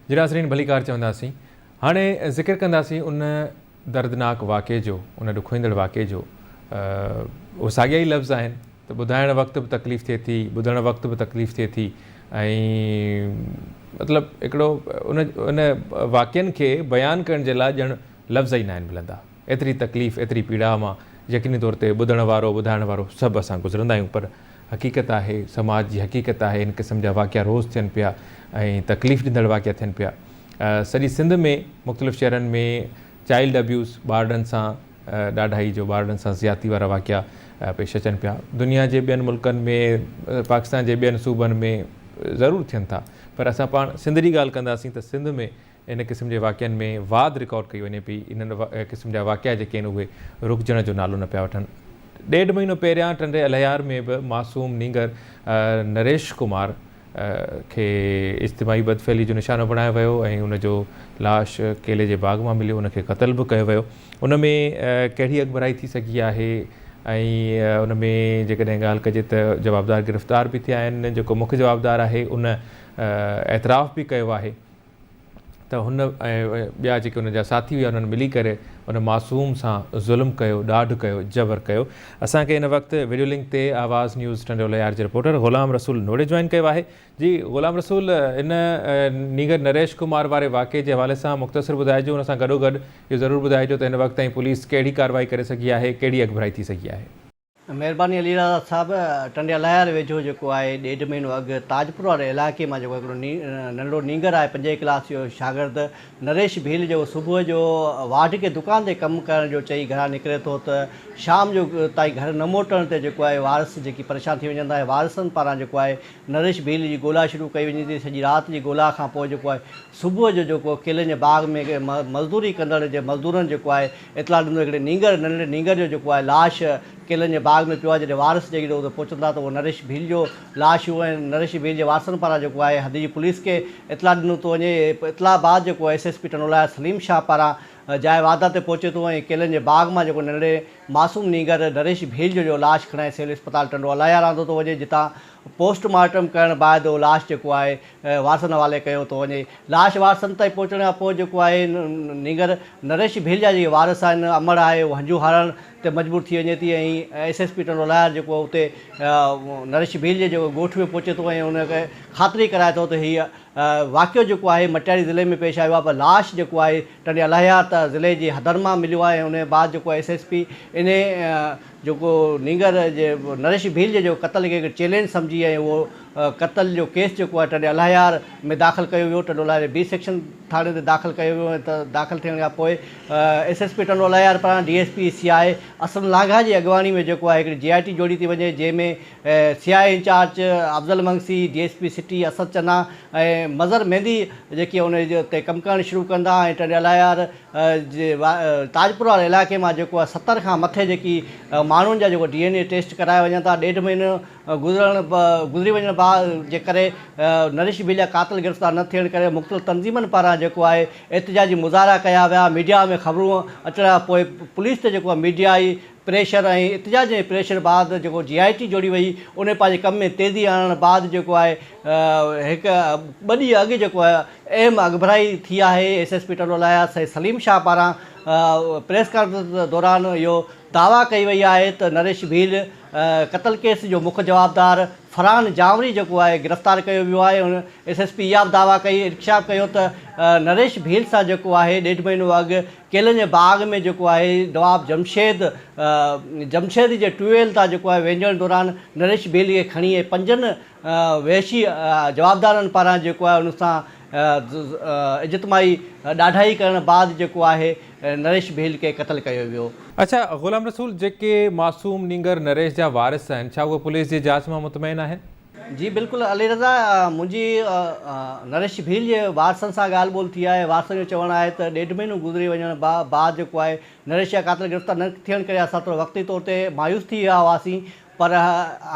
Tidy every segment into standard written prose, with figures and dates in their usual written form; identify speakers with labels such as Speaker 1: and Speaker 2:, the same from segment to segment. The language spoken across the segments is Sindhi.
Speaker 1: جي ناظرين ڀليڪار چونداسين. هاڻي ذڪر ڪنداسين ان دردناڪ واقعي جو، ان ڏکوئيندڙ واقعي جو. اهي ساڳيا ئي لفظ آهن ته ٻڌائڻ وقت به تڪليف ٿئي ٿي، ٻڌڻ وقت به تڪليف ٿئي ٿي ۽ مطلب هڪڙو ان ان واقعن کي بيان ڪرڻ جي لاء ڄڻ لفظ ئي ناهن ملندا. ايتري تڪليف، ايتري پيڙاء مان يقيني طور تي ٻڌڻ وارو، ٻڌائڻ وارو سڀ اسان گذرندا آهيون پر حقيقت آهي، سماج جي حقيقت آهي، ان قسم جا واقعا روز ٿين پيا ۽ تڪليف ڏيندڙ واقعا ٿين پيا. سڄي سنڌ ۾ مختلف شهرن ۾ چائلڊ ابيوز، ٻارڙن سان ڏاڍائي جو، ٻارڙن سان زيادتي وارا واقعا پيش اچن پيا. دنيا جي ٻين ملڪن ۾، پاڪستان جي ٻين صوبن ۾ ضرور ٿين ٿا پر اسان پاڻ سنڌ جي ڳالهه ڪنداسين ته سنڌ ۾ ان قسم جي واقعن ۾ واڌ رڪارڊ ڪئي وڃي پئي، انهن قسم جا واقعا جيڪي آهن اهي رڪجڻ جو نالو نه پيا وٺن. ڏيڍ مهينو پهريان ٽنڊي الهيار ۾ به معصوم نينگر نريش ڪمار کي اجتماعي بدفعلي جو نشانو بڻايو ويو ۽ ان جو لاش ڪيلي جي باغ مان مليو، ان کي قتل به ڪيو ويو. ان ۾ ڪهڙي اڳڀرائي ٿي سگهي آهي ۽ ان ۾ جيڪڏهن ڳالهه ڪجي ته جوابدار گرفتار به ٿيا آهن، جيڪو مک جوابدار آهي ان اعتراف به ڪيو آهي. ته هن ۽ ٻيا جيڪي ان جا ساٿي هيا انهن ملي ڪري ان معصوم سان ظلم ڪيو، ڏاڍ ڪيو، جبر ڪيو. اسان کي هن وقت وڊيو لنڪ تي آواز نيوز ٽنڊو الهيار جي رپورٽر غلام رسول نوڙي جوائن ڪيو آهي. جي غلام رسول ان نينگر نريش ڪمار واري واقعي جي حوالي سان مختصر ٻڌائجو ان سان گڏوگڏ اهو ضرور ٻڌائجو ته هن وقت تائين پوليس ڪهڙي ڪارروائي ڪري سگهي آهي، ڪهڙي اڳڀرائي ٿي سگهي آهي.
Speaker 2: مهرباني علي رضا صاحب، ٽنڊي الهيار ويجهو جيڪو آهي ڏيڍ مهينو اڳ تاجپور واري علائقي مان جيڪو هڪڙو ننڍڙو نينگر آهي پنجين ڪلاس جو شاگرد نريش ڀيل جيڪو صبح جو واڍ کي دڪان تي ڪم ڪرڻ جو چئي گهران نڪري ٿو ته شام جو تائين گهر نه موٽڻ تي جيڪو آهي وارث جيڪي پريشان ٿي وڃن ٿا ۽ وارثن پاران جيڪو آهي نريش ڀيل جي ڳولا شروع ڪئي وڃي ٿي سڄي رات جي ڳولا کان پوء جيڪو آهي صبح جو جيڪو ڪيلن جي باغ ۾ مزدوري ڪندڙ جي مزدورن جيڪو آهي اطلاع ڏنو هڪڙي نينگر ننڍڙي نينگر جو جيڪو آهي لاش ڪيلن جي باغ ۾ پيو آهي جڏهن وارث جيڪي اتي پهچن ٿا ته اهو نريش ڀيل جو لاش هو ۽ نريش ڀيل جي وارثن پاران جيڪو آهي حد جي پوليس کي اطلاع ڏنو ٿو وڃي اطلاع بعد جيڪو S S P Tando Allahyar Salim Shah پاران جاء واردات تي پهچي ٿو ۽ ڪيلن جي باغ مان جيڪو ننڍڙي معصوم نينگر نريش ڀيل جو جو لاش کڻائي سول اسپتال ٽنڊو الاهيار آندو ٿو وڃي جتان پوسٽ مارٽم ڪرڻ بعد اهو لاش جيڪو آهي وارثن حوالي ڪيو ٿو وڃي. لاش وارثن تائين پهچڻ کان پوء جيڪو آهي نينگر نريش ڀيل جا جيڪي وارث آهن امڙ آهي اهو هنجون هارڻ تي مجبور ٿي وڃي ٿي ۽ S S P Tando Allahyar جيڪو اتي نريش ڀيل جي جيڪو ڳوٺ ۾ پهچي ٿو ۽ ان کي خاطري ڪرائي ٿو ته هي واقعو جيڪو آهي مٽياري ضلعي ۾ پيش آيو آهي پر لاش جيڪو آهي ٽنڊي الهيار ته ضلعي جي حدن مان مليو آهي ۽ ان بعد جيڪو ايس ايس پي انهي جيڪو نينگر جي نريش ڀيل جي جيڪو قتل کي هڪ چئلينج سمجهي ۽ اهو قتل جو ڪيس جيڪو آهي ٽنڊي الهيار ۾ داخل ڪيو ويو ٽنڊو الهيار جي بي سيڪشن ٿاڻي تي داخل ڪيو ويو ۽ داخل ٿيڻ کان پوء S S P Tando Allahyar پاران D S P C I Aslam Langah جي اڳواڻي ۾ جيڪو آهي هڪڙي جي آء ٽي جوڙي ٿي وڃي جنهن ۾ C I A incharge Afzal Mangsi D S P city Asad Channa ۽ Mazhar Mehndi جيڪي ان تي ڪم ڪرڻ شروع ڪندا ۽ ٽنڊي الهيار جي تاجپور واري علائقي مان جيڪو آهي 70 کان مٿي جيڪي ماڻهن جا جيڪو ڊي اين اي ٽيسٽ ڪرايا وڃن ٿا ڏيڍ مهينو گذرڻ گذري وڃڻ بعد جي ڪري نريش ڀيل جا قاتل گرفتار نه ٿيڻ ڪري مختلف تنظيمن پاران جيڪو آهي احتجاجي مظاهرا ڪيا ويا ميڊيا ۾ خبرون اچڻ کان پوء پوليس تي جيڪو آهي ميڊيائي پريشر ۽ احتجاج ۽ پريشر بعد جيڪو جي آء ٽي جوڙي وئي ان پنهنجي ڪم ۾ تيزي آڻڻ بعد جيڪو آهي هڪ ٻه ڏينهن اڳ جيڪو آهي اهم اڳڀرائي ٿي آهي S S P Tando Allahyar Syed Salim Shah پاران پريس ڪانفرنس دوران اهو دعويٰ ڪئي وئي آهي ته نريش ڀيل قتل ڪيس جو مک جوابدار فرحان جانوري جيڪو آهي گرفتار ڪيو ويو آهي هن ايس ايس پي اها به دعويٰ ڪئي انڪشاف ڪيو ته نريش ڀيل سان جيڪو آهي ڏيڍ مهينو اڳ ڪيلن جي باغ ۾ جيڪو آهي نواب جمشيد جمشيد جي ٽيوب ويل تان جيڪو آهي وينجڻ دوران نريش ڀيل کي کڻي ۽ پنجن وحشي جوابدارن پاران جيڪو آهي ان سان اجتماعي ڏاڍائي ڪرڻ بعد جيڪو آهي نريش ڀيل کي قتل ڪيو ويو.
Speaker 1: اڇا غلام رسول جيڪي معصوم نينگر نريش جا وارث آهن ڇا اهي پوليس جي جاچ مان مطمئن آهن؟
Speaker 2: جي بلڪل علي رضا منهنجي نريش ڀيل جي وارثن سان ڳالهه ٻولهه ٿي آهي وارثن جو چوڻ آهي ته ڏيڍ مهينو گذري وڃڻ بعد جيڪو آهي نريش جا قاتل گرفتار نه ٿيڻ ڪري اسان ٿورو وقتي طور تي مايوس ٿي ويا هئاسين پر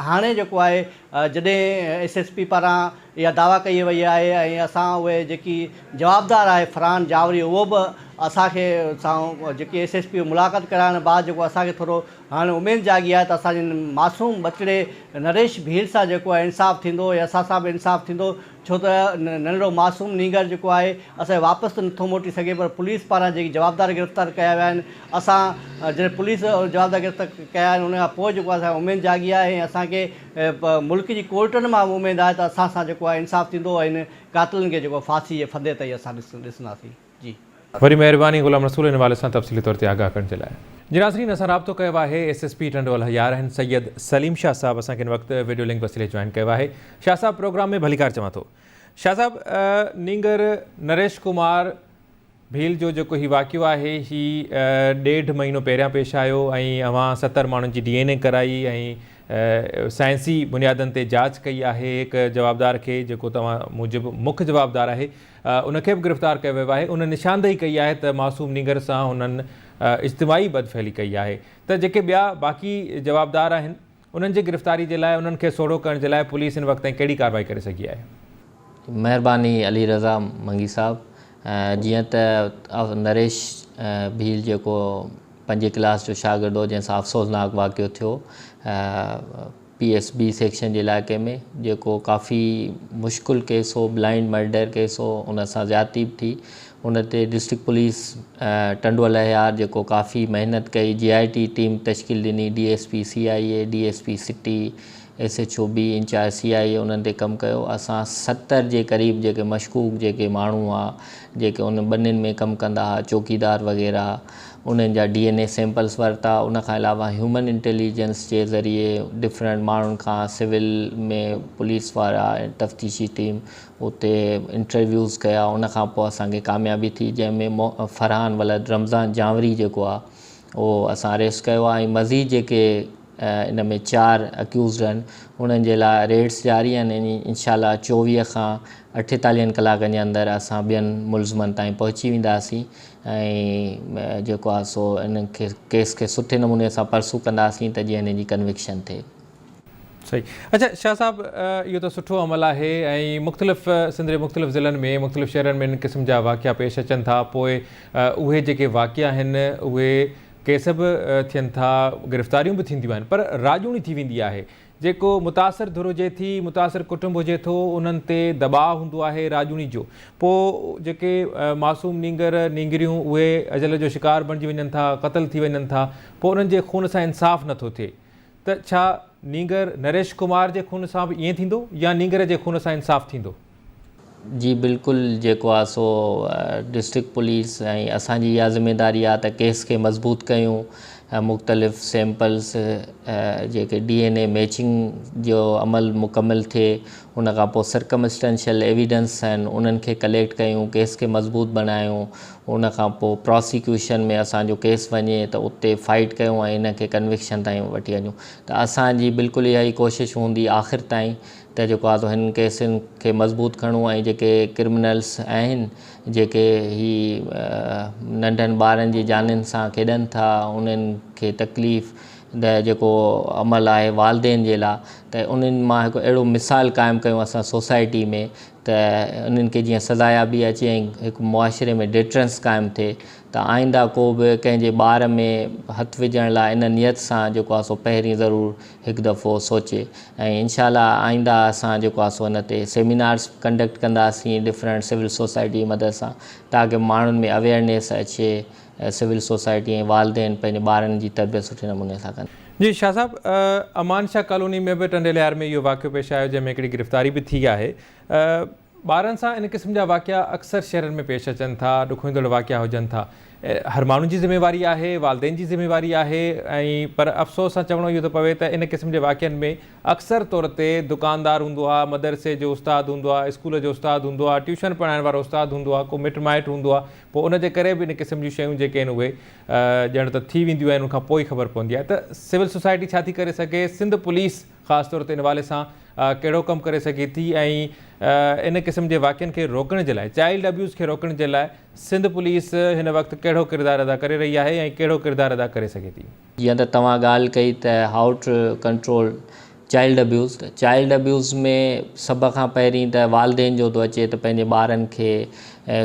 Speaker 2: هاڻي جيڪو آهي جڏهن ايس ايس پي پاران اها دعويٰ ڪئي وئي آهي ۽ اسان اهي جيڪي جوابدار آهي فرحان جاوري اهو به اسان کي سان جيڪي ايس ايس پي ملاقات ڪرائڻ بعد جيڪو اسان کي ٿورو هاڻي اميد جاڳي آهي ته اسان جي معصوم ٻچڙي نريش ڀيل سان جيڪو آهي انصاف ٿيندو ۽ اسان سان به انصاف ٿيندو. ڇو ته ننڍڙو معصوم نينگر جيڪو آهي اسان کي واپس ته نٿو موٽي سگهي پر پوليس پاران جيڪي جوابدار گرفتار ڪيا ويا آهن اسان جڏهن پوليس جوابدار گرفتار ڪيا آهن ان کان پوء جيڪو اسان کي اميد جاڳي آهي ۽ اسان کي ملڪ جي ڪورٽن مان به اميد آهي ته اسان سان جيڪو آهي انصاف ٿيندو ۽ ان قاتلن کي جيڪو ڦاسي جي ڦندي تائين اسان ڏسنداسين جي.
Speaker 1: وڏي مهرباني غلام رسول ان حوالي سان تفصيلي طور تي آگاهه ڪرڻ جي لاء. جي ناظرين اسان رابطو ڪيو آهي S S P Tando Allahyar آهن سيد سليم شاهه صاحب اسان کي هن وقت ويڊيو لنڪ وسيلي جوائن ڪيو آهي شاهه صاحب پروگرام ۾ ڀليڪار چوان ٿو شاهه صاحب نينگر نريش ڪمار ڀيل جو جيڪو هي واقعو آهي هي ڏيڍ مهينو پهريان پيش آيو ۽ اوهان 70 ماڻهن جي ڊي اين اي ڪرائي ۽ سائنسي بنيادن تي جاچ ڪئي آهي هڪ جوابدار کي جيڪو توهان موجب مک جوابدار آهي ان کي به گرفتار ڪيو ويو آهي ان نشاندهي ڪئي آهي ته معصوم نينگر سان هنن اجتماعي بدفعلي ڪئي آهي ته جيڪي ٻيا باقي جوابدار آهن انهن جي گرفتاري جي لاء انهن کي سوڙهو ڪرڻ جي لاء پوليس هن وقت تائين ڪهڙي ڪارروائي ڪري سگهي آهي؟
Speaker 3: مهرباني علي رضا منگي صاحب جيئن ته نريش ڀيل جيڪو پنجين ڪلاس جو شاگرد هو جنهن سان افسوسناڪ واقعو ٿيو پي ايس بي سيڪشن جي علائقي ۾ جيڪو ڪافي مشڪل ڪيس هو بلائنڊ مرڊر ڪيس هو ان سان زيادتي به ٿي ان تي ڊسٽرڪٽ پوليس ٽنڊو الهيار جيڪو ڪافي محنت ڪئي جي آء ٽي ٽيم تشڪيل ڏني D S P C I A D S P city S H O B incharge C I A انهن تي ڪم ڪيو اسان 70 جي قريب جيڪي مشڪوڪ جيڪي ماڻهو هئا جيڪي ان ٻنين ۾ ڪم ڪندا هئا چوڪيدار وغيره انهن جا ڊي اين اي سيمپلس ورتا ان کان علاوه هيومن انٽيليجنس جي ذريعي ڊفرنٽ ماڻهن کان سول ۾ پوليس وارا ۽ تفتيشي ٽيم اتي انٽرويوز ڪيا ان کان پوء اسان کي ڪاميابي ٿي جنهن ۾ فرحان ولد رمضان جانوري جيڪو آ اهو اسان اريسٽ ڪيو آ ۽ مزيد جيڪي ان ۾ 4 اڪيوزڊ آهن انهن جي لاء ريڊس جاري آهن ۽ انشاء الله 24 کان 48 ڪلاڪن جي اندر اسان ٻين ملزمن تائين پهچي وينداسين ۽ جيڪو آ سو ان کي ڪيس کي سٺي نموني سان پرسو ڪنداسين ته جيئن هن جي ڪنوڪشن ٿئي.
Speaker 1: صحيح اڇا شاهه صاحب اهو ته سٺو عمل آهي ۽ مختلف سنڌ جي مختلف ضلعن ۾ مختلف شهرن ۾ ان قسم جا واقعا پيش اچن ٿا پوء اهي جيڪي واقعا آهن اهي ڪيس به ٿين ٿا گرفتاريون به ٿينديون آهن پر راڄوڻي ٿي ويندي آهي جيڪو متاثر ڌر هجي ٿي متاثر ڪٽنب هجي ٿو انهن تي دٻاء هوندو آهي راڄوڻي جو پوء جيڪي معصوم نينگر نينگريون اهي اجل جو شڪار بڻجي وڃن ٿا قتل ٿي وڃن ٿا پوء انهن جي خون سان انصاف نٿو ٿئي ته ڇا نينگر نريش ڪمار جي خون سان به ائين ٿيندو يا نينگر جي خون سان انصاف ٿيندو؟
Speaker 3: جي بلڪل جيڪو آ سو ڊسٽرڪٽ پوليس ۽ اسان جي اها ذميداري آ ته ڪيس کي مضبوط ڪيون مختلف سيمپلس جيڪي ڊي اين اي ميچنگ جو عمل مڪمل ٿئي ان کان پوء سرڪمسٽينشل ايويڊنس آهن انهن کي ڪليڪٽ ڪيون ڪيس کي مضبوط بڻايون ان کان پوء پراسيڪيوشن ۾ اسان جو ڪيس وڃي ته اتي فائيٽ ڪيون ۽ ان کي ڪنوڪشن تائين وٺي وڃون ته اسان جي بلڪل اها ئي ڪوشش هوندي آخر تائين ته جيڪو آهي سو هن ڪيسن کي مضبوط کڻون ۽ جيڪي ڪرمنلس آهن جيڪي هي ننڍن ٻارن جي جانين سان کيڏن ٿا انهن کي تڪليف ده جيڪو عمل آهي والدين جي لاء ته انهن مان هڪ اهڙو مثال قائم ڪيون اسان سوسائٽي ۾ ته انهن کي جيئن سزايابي اچي ۽ هڪ معاشري ۾ ڊيٽرنس قائم ٿئي ته آئنده ڪو به ڪنهن جي ٻار ۾ هٿ وجهڻ لاء ان نيت سان جيڪو آهي سو پهرين ضرور هڪ دفعو سوچي ۽ انشاء الله آئنده اسان جيڪو آهي سو ان تي سيمينارس ڪنڊڪٽ ڪنداسين ڊفرنٽ سول سوسائٽي جي مدد سان تاڪه ماڻهن ۾ اويئرنيس اچي سول سوسائٽي ۽ والدين پنهنجي ٻارن جي تربيت سٺي نموني سان ڪن.
Speaker 1: جي شاهه صاحب امان شاهه ڪالوني ۾ به ٽنڊي لهيار ۾ اهو واقعو پيش آيو جنهن ۾ هڪڙي گرفتاري به ٿي آهي ٻارن سان ان قسم جا واقعا اڪثر شهرن ۾ پيش اچن ٿا ڏکوئيندڙ واقعا هجن ٿا هر ماڻهو جي ذميواري آهي والدين جي ذميواري آهي ۽ پر افسوس سان چوڻو اهو ٿو پوي ته ان قسم جي واقعن ۾ اڪثر طور تي دڪاندار هوندو آهي مدرسي جو استاد هوندو آهي اسڪول جو استاد هوندو آهي ٽيوشن پڙهائڻ وارو استاد هوندو آهي ڪو مٽ مائٽ هوندو آهي پوء ان جي ڪري به ان قسم جون شيون جيڪي آهن اهي ڄڻ ته ٿي وينديون آهن ان کان پوء ئي خبر پوندي آهي ته سول سوسائٽي ڇا ٿي ڪري سگهي، سنڌ پوليس خاص طور تي ان حوالي سان ڪهڙو ڪم ڪري سگهي ٿي ۽ ان قسم جي واقعن کي روڪڻ جي لاء چائلڊ ابيوز کي روڪڻ جي لاء سنڌ پوليس هن وقت ڪهڙو ڪردار ادا ڪري رهي آهي ۽ ڪهڙو ڪردار ادا ڪري سگهي ٿي.
Speaker 3: جيئن ته توهان ڳالهه ڪئي ته how to control child abuse ته چائلڊ ابيوز ۾ سڀ کان پهرين ته والدين جو ٿو اچي ته پنهنجي ٻارن کي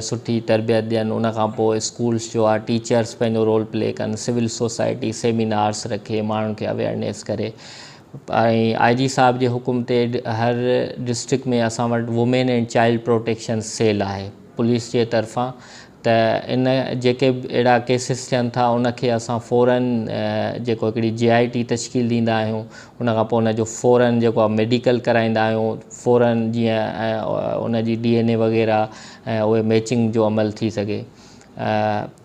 Speaker 3: سٺي تربيت ڏين ان کان پوء اسڪولس جو آهي ٽيچرس پنهنجو رول پلي ڪن سول سوسائٽي سيمينارس رکي ماڻهن کي اويئرنيس ڪري ۽ آء جي صاحب جي حڪم تي هر ڊسٽرڪٽ ۾ اسان وٽ women and child protection cell آهي پوليس جي طرفان ته ان جيڪي به اهڙا ڪيسز ٿين ٿا ان کي اسان فورن جيڪو هڪڙي جي آء ٽي تشڪيل ڏيندا آهيون ان کان پوء ان جو فورن جيڪو آهي ميڊيڪل ڪرائيندا آهيون فورن جيئن ان جي ڊي اين اي وغيره ۽ اهي ميچنگ جو عمل ٿي سگهي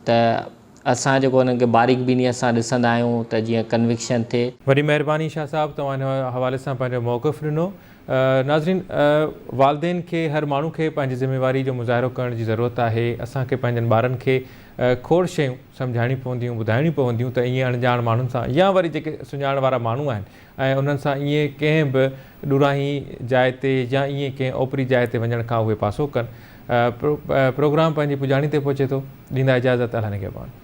Speaker 3: ته اسان جيڪو انهن کي باريڪ بينيء سان ڏسندا آهيون ته جيئن ڪنوڪشن ٿئي.
Speaker 1: وڏي مهرباني شاهه صاحب توهان ان حوالي سان پنهنجو موقف ڏنو. ناظرين والدين کي هر ماڻهو کي پنهنجي ذميواري جو مظاهرو ڪرڻ جي ضرورت آهي اسان کي پنهنجن ٻارن کي کوڙ شيون سمجهائڻيون پونديون ٻڌائڻيون پونديون ته ائين اڻڄاڻ ماڻهن سان يا وري جيڪي سڃاڻ وارا ماڻهو آهن ۽ انهن سان ائين ڪنهن به ڏورانهين جاء تي يا ائين ڪنهن اوپري جاء تي وڃڻ کان اهي پاسو ڪن. پروگرام پنهنجي پڄاڻي تي پهچي ٿو. ڏيندا اجازت الله نگهبان.